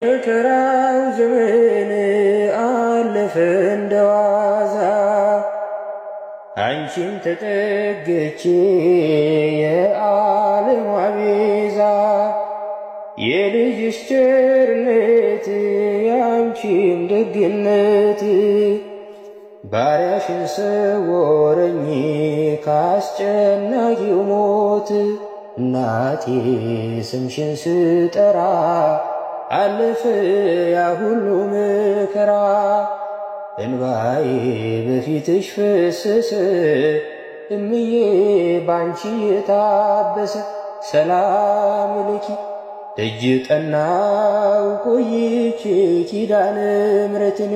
መከራው ዘመን አለፈ እንደዋዛ፣ አንቺን ተጠግቼ የዓለሟ ቤዛ፣ የልጅሽ ቸርነት የአንቺም ደግነት ባሪያሽን ሰወረኝ ካስጨናቂው ሞት። እናቴ ስምሽን ስጠራ አለፈ ያ ሁሉ መከራ፣ እንባዬ በፊትሽ ፈሰሰ እምዬ ባንቺ የታበሰ። ሰላም ልኪ ደጅ ጠናው ቆይቼ ኪዳነ ምሕረትን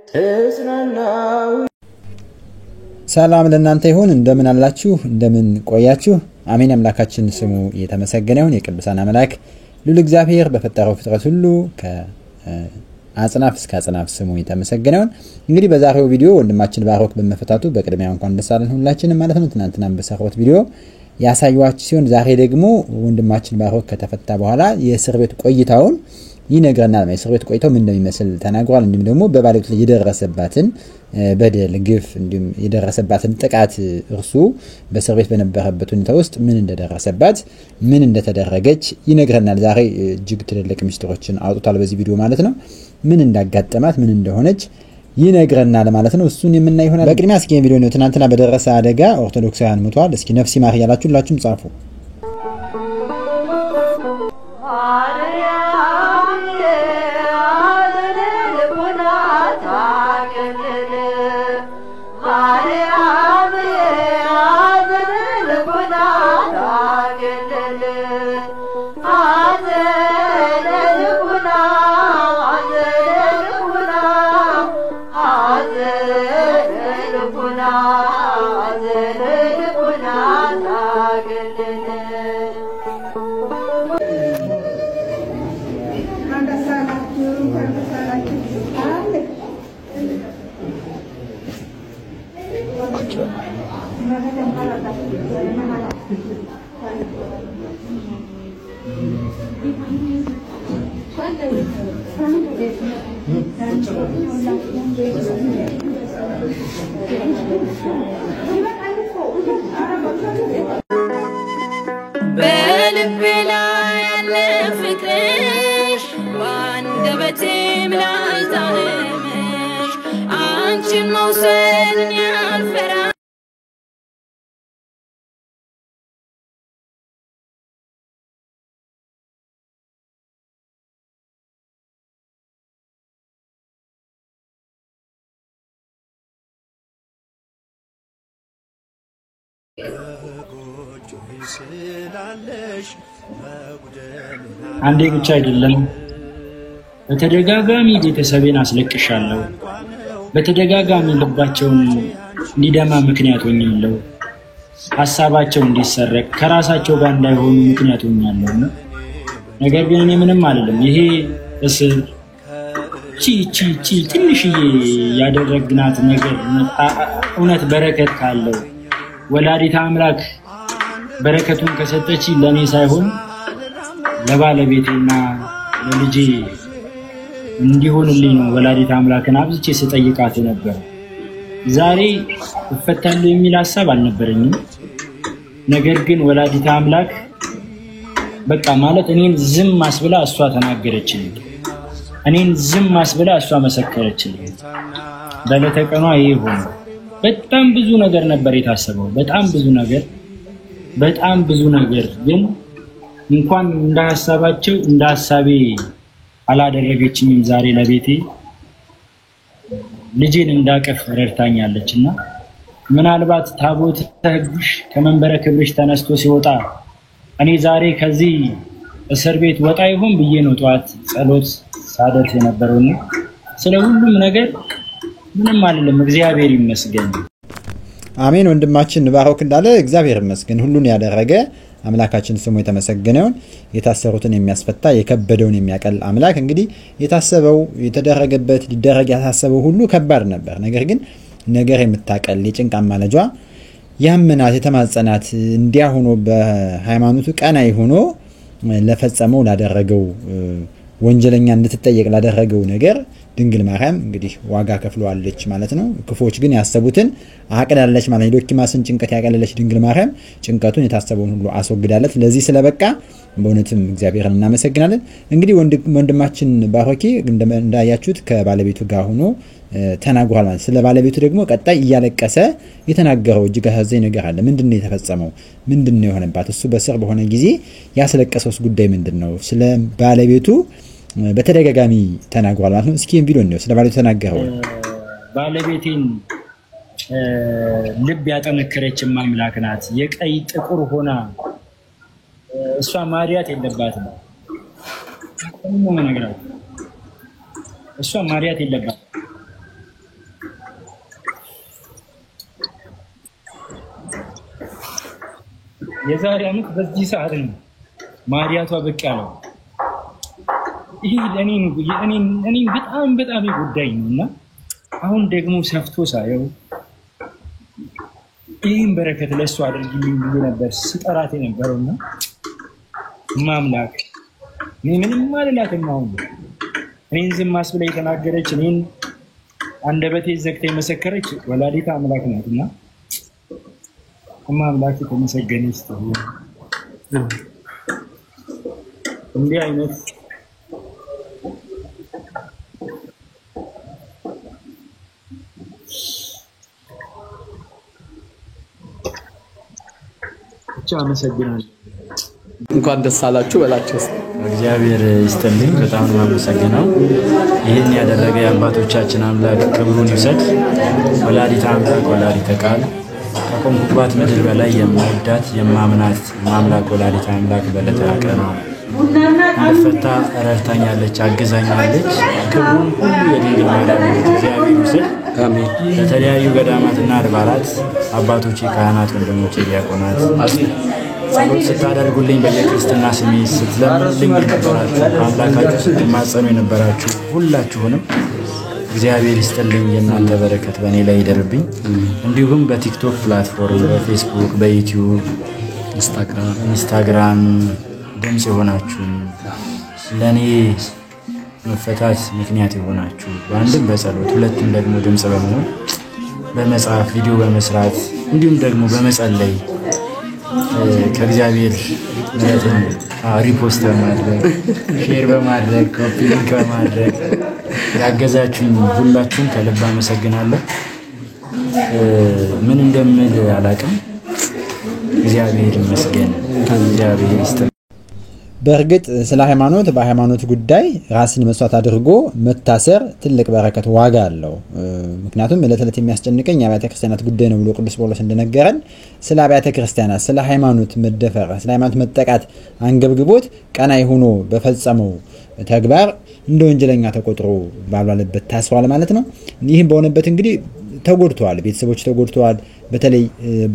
ተጽናናው። ሰላም ለእናንተ ይሁን። እንደምን አላችሁ? እንደምን ቆያችሁ? አሜን። አምላካችን ስሙ የተመሰገነ ይሁን። የቅዱሳን አምላክ ልዑል እግዚአብሔር በፈጠረው ፍጥረት ሁሉ ከአጽናፍ እስከ አጽናፍ ስሙ የተመሰገነ ይሁን። እንግዲህ በዛሬው ቪዲዮ ወንድማችን ባሮክ በመፈታቱ በቅድሚያ እንኳን ደስ አለን ሁላችንም ማለት ነው። ትናንትናም በሰራሁት ቪዲዮ ያሳየኋችሁ ሲሆን ዛሬ ደግሞ ወንድማችን ባሮክ ከተፈታ በኋላ የእስር ቤት ቆይታውን ይነግረናል። የእስር ቤት ቆይታው ምን እንደሚመስል ተናግሯል። እንዲሁም ደግሞ በባለቤቱ ላይ የደረሰባትን በደል፣ ግፍ እንዲሁም የደረሰባትን ጥቃት እርሱ በእስር ቤት በነበረበት ሁኔታ ውስጥ ምን እንደደረሰባት፣ ምን እንደተደረገች ይነግረናል። ዛሬ እጅግ ትልልቅ ሚስጥሮችን አውጥቷል በዚህ ቪዲዮ ማለት ነው። ምን እንዳጋጠማት፣ ምን እንደሆነች ይነግረናል ማለት ነው። እሱን የምናይ ይሆናል። በቅድሚያ እስኪ ቪዲዮ ነው። ትናንትና በደረሰ አደጋ ኦርቶዶክሳውያን ሙተዋል። እስኪ ነፍስ ይማር እያላችሁ ሁላችሁም ጻፉ። በልቤ ላይ ያለ ፍቅርሽ በአንደበቴም ላይ ጣዕምሽ አንቺን መውሰድን ያልፈራ። አንዴ ብቻ አይደለም፣ በተደጋጋሚ ቤተሰቤን አስለቅሻለሁ። በተደጋጋሚ ልባቸውን እንዲደማ ምክንያት ሆኛለሁ። ሀሳባቸው እንዲሰረቅ ከራሳቸው ጋር እንዳይሆኑ ምክንያት ሆኛለሁ። ነገር ግን እኔ ምንም አይደለም። ይሄ እስር ቺ ቺ ቺ ትንሽዬ ያደረግናት ነገር እውነት በረከት ካለው ወላዲተ አምላክ በረከቱን ከሰጠች ለእኔ ሳይሆን ለባለቤቴና ለልጄ እንዲሆንልኝ ነው ወላዲተ አምላክን አብዝቼ ስጠይቃት የነበረ። ዛሬ እፈታለሁ የሚል ሀሳብ አልነበረኝም። ነገር ግን ወላዲተ አምላክ በቃ ማለት እኔን ዝም አስብላ እሷ ተናገረችልኝ። እኔን ዝም አስብላ እሷ መሰከረችልኝ። በዕለተ ቀኗ ይሄ ሆነ። በጣም ብዙ ነገር ነበር የታሰበው። በጣም ብዙ ነገር፣ በጣም ብዙ ነገር ግን እንኳን እንደ ሀሳባቸው እንደ ሀሳቤ አላደረገችኝም። ዛሬ ለቤቴ ልጄን እንዳቀፍ ረድታኛለች እና ምናልባት ታቦተ ሕግሽ ከመንበረ ክብርሽ ተነስቶ ሲወጣ እኔ ዛሬ ከዚህ እስር ቤት ወጣ ይሆን ብዬ ነው ጠዋት ጸሎት ሳደርስ የነበረውና ስለ ሁሉም ነገር ምንም አልልም። እግዚአብሔር ይመስገን። አሜን። ወንድማችን ባሮክ እንዳለ እግዚአብሔር ይመስገን፣ ሁሉን ያደረገ አምላካችን ስሙ የተመሰገነ ይሁን። የታሰሩትን የሚያስፈታ የከበደውን የሚያቀል አምላክ። እንግዲህ የታሰበው የተደረገበት ሊደረግ ያሳሰበው ሁሉ ከባድ ነበር። ነገር ግን ነገር የምታቀል የጭንቅ አማላጇ ያመናት የተማጸናት እንዲያ ሆኖ በሃይማኖቱ ቀናኢ ሆኖ ለፈጸመው ላደረገው ወንጀለኛ እንድትጠየቅ ላደረገው ነገር ድንግል ማርያም እንግዲህ ዋጋ ከፍለዋለች ማለት ነው። ክፉዎች ግን ያሰቡትን አቅላለች ማለት ነው። የዶኪማስን ጭንቀት ያቀለለች ድንግል ማርያም ጭንቀቱን የታሰበውን ሁሉ አስወግዳለት ለዚህ ስለበቃ በእውነትም እግዚአብሔርን እናመሰግናለን። እንግዲህ ወንድማችን ባሮኬ እንዳያችሁት ከባለቤቱ ጋር ሆኖ ተናግሯል ማለት። ስለ ባለቤቱ ደግሞ ቀጣይ እያለቀሰ የተናገረው እጅግ አሳዛኝ ነገር አለ። ምንድነው የተፈጸመው? ምንድነው የሆነባት? እሱ በስር በሆነ ጊዜ ያስለቀሰውስ ጉዳይ ምንድነው? ስለ ባለቤቱ በተደጋጋሚ ተናግሯል ማለት ነው። እስኪ ቪዲዮ ነው ስለ ባለቤቱ ተናገረው። ባለቤቴን ልብ ያጠነከረች አምላክ ናት። የቀይ ጥቁር ሆና እሷ ማርያት የለባትም። እሷ ማርያት የለባትም። የዛሬ ዓመት በዚህ ሰዓት ነው ማርያቷ ብቅ ያለው። ይሄ ለኔ እኔ በጣም በጣም የጎዳኝ ነውና አሁን ደግሞ ሰፍቶ ሳየው ይህን በረከት ለእሱ አድርጊልኝ ብዬ ነበር ስጠራት የነበረውና ማምላክ እኔ ምንም አልላትም። አሁን እኔን ዝም አስብላ የተናገረች እኔን አንደበቴ ዘግታ የመሰከረች ወላዲተ አምላክ ናትና አምላክ የተመሰገነች ትሁን። እንዲህ አይነት ብቻ አመሰግናለሁ። እንኳን ደስ አላችሁ በላቸው። እግዚአብሔር ይስጥልኝ። በጣም ነው የማመሰግነው። ይህን ያደረገ የአባቶቻችን አምላክ ክብሩን ይውሰድ። ወላዲተ አምላክ ወላዲተ ቃል ከቆምኩባት ምድር በላይ የምወዳት የማምናት ማምላክ ወላዲተ አምላክ በዕለተ ቀኗ እንድፈታ ረድታኛለች፣ አግዛኛለች። ክብሩን ሁሉ የድንግል ማርያም ልጅ እግዚአብሔር ይውሰድ። አሜን። ለተለያዩ ገዳማትና አድባራት አባቶቼ፣ ካህናት፣ ወንድሞቼ ዲያቆናት ጸሎት ስታደርጉልኝ በየክርስትና ስሜ ስትለምኑልኝ የነበራችሁ አምላካችሁ ስትማጸኑ የነበራችሁ ሁላችሁንም እግዚአብሔር ይስጥልኝ። የእናንተ በረከት በእኔ ላይ ይደርብኝ። እንዲሁም በቲክቶክ platform፣ በፌስቡክ፣ በዩቲዩብ፣ ኢንስታግራም ድምፅ የሆናችሁ ለእኔ መፈታት ምክንያት የሆናችሁ በአንድም በጸሎት ሁለትም ደግሞ ድምፅ በመሆን በመጻፍ ቪዲዮ በመስራት እንዲሁም ደግሞ በመጸለይ ከእግዚአብሔር ምሕረትን repost በማድረግ share በማድረግ copy link በማድረግ ያገዛችሁኝ ሁላችሁም ከልብ አመሰግናለሁ። ምን እንደምል አላውቅም። እግዚአብሔር ይመስገን። እግዚአብሔር ይስጥ። በእርግጥ ስለ ሃይማኖት በሃይማኖት ጉዳይ ራስን መስዋዕት አድርጎ መታሰር ትልቅ በረከት ዋጋ አለው። ምክንያቱም ዕለት ዕለት የሚያስጨንቀኝ የአብያተ ክርስቲያናት ጉዳይ ነው ብሎ ቅዱስ ጳውሎስ እንደነገረን ስለ አብያተ ክርስቲያናት፣ ስለ ሃይማኖት መደፈር፣ ስለ ሃይማኖት መጠቃት አንገብግቦት ቀናኢ ሆኖ በፈጸመው ተግባር እንደ ወንጀለኛ ተቆጥሮ ባልዋለበት ታስሯል ማለት ነው። ይህም በሆነበት እንግዲህ ተጎድተዋል፣ ቤተሰቦች ተጎድተዋል። በተለይ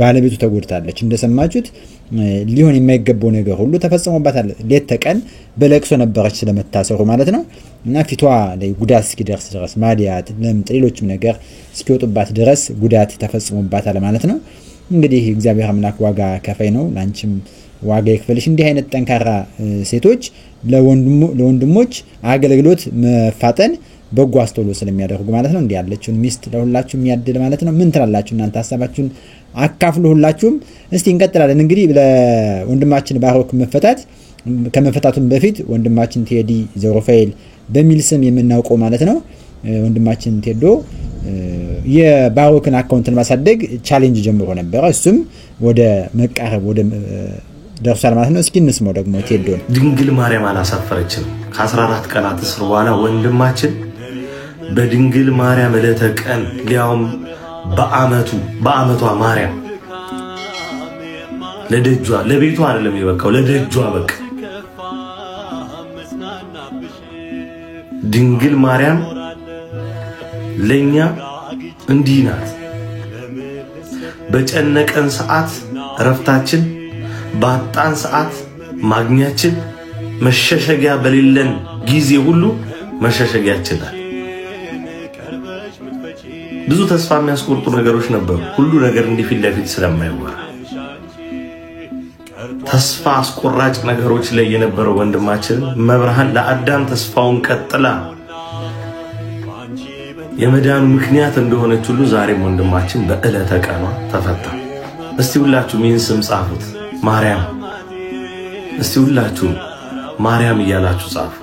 ባለቤቱ ተጎድታለች። እንደሰማችሁት ሊሆን የማይገባው ነገር ሁሉ ተፈጽሞባታል። ሌት ተቀን በለቅሶ ነበረች ስለመታሰሩ ማለት ነው። እና ፊቷ ላይ ጉዳት እስኪደርስ ድረስ ማዲያት፣ ለምጥ፣ ሌሎችም ነገር እስኪወጡባት ድረስ ጉዳት ተፈጽሞባታል ማለት ነው። እንግዲህ እግዚአብሔር አምላክ ዋጋ ከፋይ ነው። ላንቺም ዋጋ ይክፈልሽ። እንዲህ አይነት ጠንካራ ሴቶች ለወንድሞች አገልግሎት መፋጠን በጎ አስተውሎ ስለሚያደርጉ ማለት ነው። እንዲህ ያለችውን ሚስት ለሁላችሁም ያድል ማለት ነው። ምን ትላላችሁ እናንተ? ሀሳባችሁን አካፍሉ ሁላችሁም። እስቲ እንቀጥላለን። እንግዲህ ለወንድማችን ባሮክ መፈታት ከመፈታቱም በፊት ወንድማችን ቴዲ ዘሩፋኤል በሚል ስም የምናውቀው ማለት ነው ወንድማችን ቴዶ የባሮክን account ን ማሳደግ challenge ጀምሮ ነበረ። እሱም ወደ መቃረብ ወደ ደርሷል ማለት ነው። እስኪ እንስማው ደግሞ ቴዶን። ድንግል ማርያም አላሳፈረችንም። ከ14 ቀናት እስር በኋላ ወንድማችን በድንግል ማርያም ዕለተ ቀን ሊያውም በአመቷ ማርያም ለደጇ ለቤቷ አይደለም የበቃው ለደጇ በቃ። ድንግል ማርያም ለኛ እንዲህ ናት። በጨነቀን ሰዓት እረፍታችን፣ ባጣን ሰዓት ማግኛችን፣ መሸሸጊያ በሌለን ጊዜ ሁሉ መሸሸጊያችን ናት። ብዙ ተስፋ የሚያስቆርጡ ነገሮች ነበሩ። ሁሉ ነገር እንዲህ ፊት ለፊት ስለማይወራ ተስፋ አስቆራጭ ነገሮች ላይ የነበረው ወንድማችን እመብርሃን ለአዳም ተስፋውን ቀጥላ የመዳኑ ምክንያት እንደሆነች ሁሉ ዛሬም ወንድማችን በዕለተ ቀኗ ተፈታ። እስቲ ሁላችሁም ይህን ስም ጻፉት፣ ማርያም። እስቲ ሁላችሁም ማርያም እያላችሁ ጻፉ።